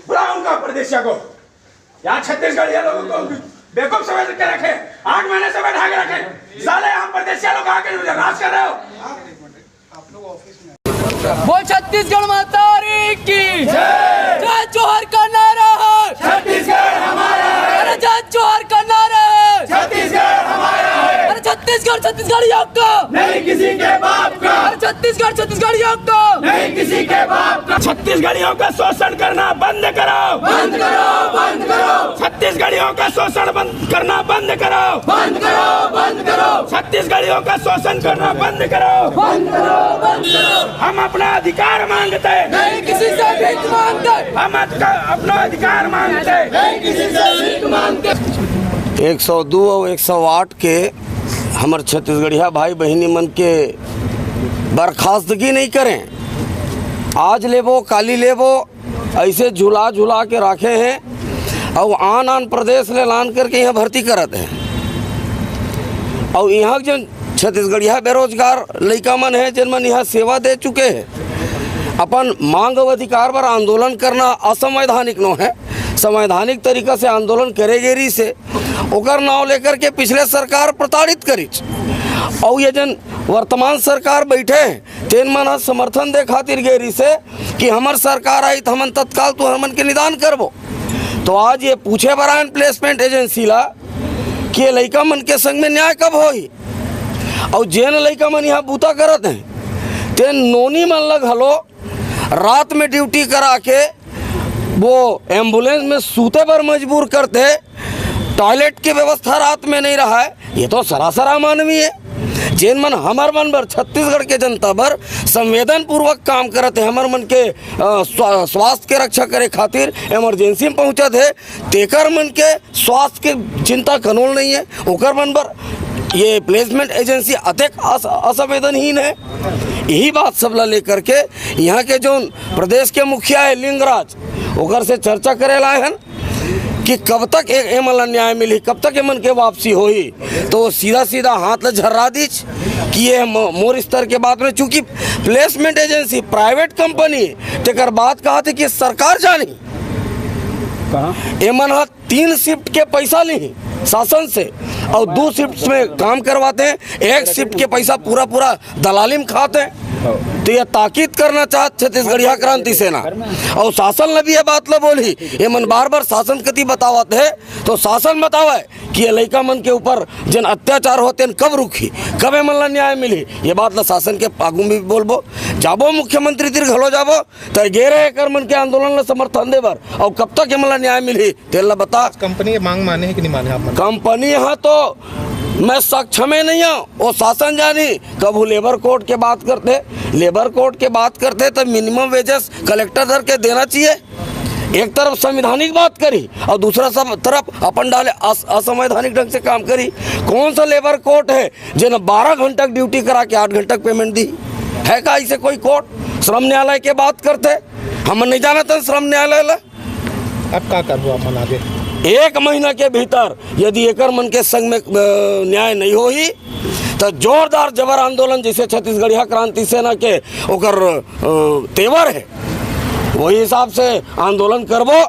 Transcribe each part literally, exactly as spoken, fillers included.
बुलाओ उनका परदेसिया को। यहाँ छत्तीसगढ़िया लोगों को बेवकूफ समझ के रखे, आठ महीने से बैठा के रखे। साले यहाँ परदेसिया लोग आके मुझे राज कर रहे हो। बोल छत्तीसगढ़ महतारी की जय। जोहार का नारा है। छत्तीसगढ़ हमारा है। अरे जय जोहार का नारा है। छत्तीसगढ़ हमारा है। अरे छत्तीसगढ़ छत्तीसगढ़ियों का। नहीं किसी के बाप का। अरे छत्तीसगढ़ छत्तीसगढ़ियों का। नहीं किसी के बाप का। छत्तीसगढ़ियों का शोषण करना बंद करो। बंद करो, बंद करो। छत्तीसगढ़ियों का शोषण बंद करना बंद करो। बंद करो, बंद करो। छत्तीसगढ़ियों का शोषण करना बंद करो। बंद करो, बंद करो। हम अपना अधिकार मांगते हैं। नहीं किसी से भीख मांगते। हम अपना अधिकार मांगते हैं। नहीं किसी से भीख मांगते। एक सौ दो और एक सौ आठ के हमर छत्तीसगढ़िया भाई बहिनी मन के बर्खास्तगी नहीं करें। आज लेबो, काली लेबो, ऐसे झुला झुला के राखे हैं। और आन आन प्रदेश ले लान करके यहाँ भर्ती करत हैं। और यहाँ के जन छत्तीसगढ़िया बेरोजगार लइका मन है, जिन मन यहाँ सेवा दे चुके हैं, अपन मांग और अधिकार बर आंदोलन करना असंवैधानिक नो है। संवैधानिक तरीका से आंदोलन करे गे रही से ओकर नाव लेकर के पिछले सरकार प्रताड़ित करिच। और ये जन वर्तमान सरकार बैठे हैं, तेन मन ह समर्थन दे खातिर गे रहिसे कि हमर सरकार आई त हमन तत्काल तुहर मन के निदान करबो। तो आज ये पूछे बर आयन प्लेसमेंट एजेंसी ला कि ये लइका मन के संग में न्याय कब होही, और जेन लइका मन यहाँ बूता करत हैं तेन नोनी मन ल घलो रात में ड्यूटी करा के वो एम्बुलेंस में सूते बर मजबूर करते, टॉयलेट की व्यवस्था रात में नहीं रहा है, ये तो सरासर अमानवीय है। जेन मन हमर मन बर, छत्तीसगढ़ के जनता बर संवेदन पूर्वक काम करत है, हमर मन के अ, स्वा-, स्वास्थ्य के रक्षा करे खातिर इमरजेंसी में पहुंचत है, तेकर मन के स्वास्थ्य के चिंता कनोल नहीं है, ओकर मन बर ये प्लेसमेंट एजेंसी अतेक अस-, असंवेदनहीन है। यही बात सबला लेकर के यहाँ के जो प्रदेश के मुखिया है लिंगराज, ओकर से चर्चा करे ला आए हन कि कब तक ए-, एमन ला न्याय मिली, कब तक एमन के वापसी होही। तो वो सीधा सीधा हाथ ला झर्रा दीच कि ये म-, मोर स्तर के बात में, चूंकि प्लेसमेंट एजेंसी प्राइवेट कंपनी, तेकर बात कहा थे कि सरकार जानी। एमन हा तीन शिफ्ट के पैसा ली शासन से और दो शिफ्ट में काम करवाते हैं, एक शिफ्ट के पैसा पूरा पूरा दलाली में खाते हैं। तो ये ताकीद करना चाहत छत्तीसगढ़िया क्रांति सेना और शासन ने भी ये बात ला बोली। ये मन बार बार शासन कति बतावत है, तो शासन बतावे कि ये लइका मन के ऊपर जन अत्याचार होते हैं, कब रुकी, कब एमन ला न्याय मिली। ये बात ला शासन के आगू में भी बोलबो, जाबो मुख्यमंत्री तिर घलो जाबो, त गे रहे एकर मन के आंदोलन ला समर्थन दे बर, और कब तक एमन ला न्याय मिली, तेल ला बता। कंपनी ये मांग माने है कि नहीं माने आप मन? कंपनी हा तो मैं सक्षम ही नहीं हूँ, वो शासन जानी। कभू लेबर कोड के बात करते, लेबर कोड के बात करते तो मिनिमम वेजेस कलेक्टर दर के देना चाहिए। एक तरफ संवैधानिक बात करी और दूसरा सब तरफ अपन डाले अस-, असंवैधानिक ढंग से काम करी। कौन सा लेबर कोड है जेन बारह घंटा ड्यूटी करा के आठ घंटा पेमेंट दी? है का ऐसे कोई कोड? श्रम न्यायालय के बात करते, हम नहीं जानते श्रम न्यायालय ला। अब का करबो आप मन आगे? एक महीना के भीतर यदि एकर मन के संग में, अ, न्याय नहीं होही, तो जोरदार जबर आंदोलन, जैसे छत्तीसगढ़िया क्रांति सेना के ओकर, अ, तेवर है, वही हिसाब से आंदोलन करबो।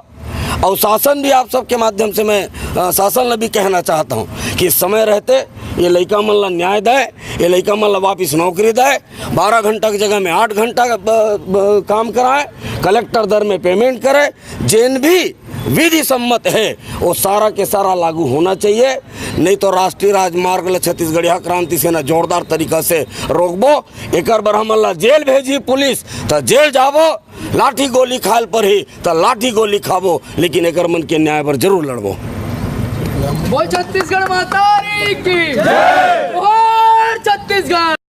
और शासन भी, आप सबके माध्यम से मैं, अ, शासन ला भी कहना चाहता हूँ कि समय रहते ये लइका मन ला न्याय दे, ये लइका मन ला वापिस नौकरी दे, बारह घंटा की जगह में आठ घंटा, अ, अ, काम कराए, कलेक्टर दर में पेमेंट करे, जेन भी विधि सम्मत है, वो सारा के सारा लागू होना चाहिए। नहीं तो राष्ट्रीय राजमार्ग ला छत्तीसगढ़िया क्रांति सेना जोरदार तरीका से रोकबो। एकर बर हमन ला जेल भेजी पुलिस, त जेल जाबो, लाठी गोली खायल परही, त लाठी गोली खाबो, लेकिन एकर मन के न्याय बर जरूर लड़बो। बोल छत्तीसगढ़ महतारी की जय। जोहार छत्तीसगढ़।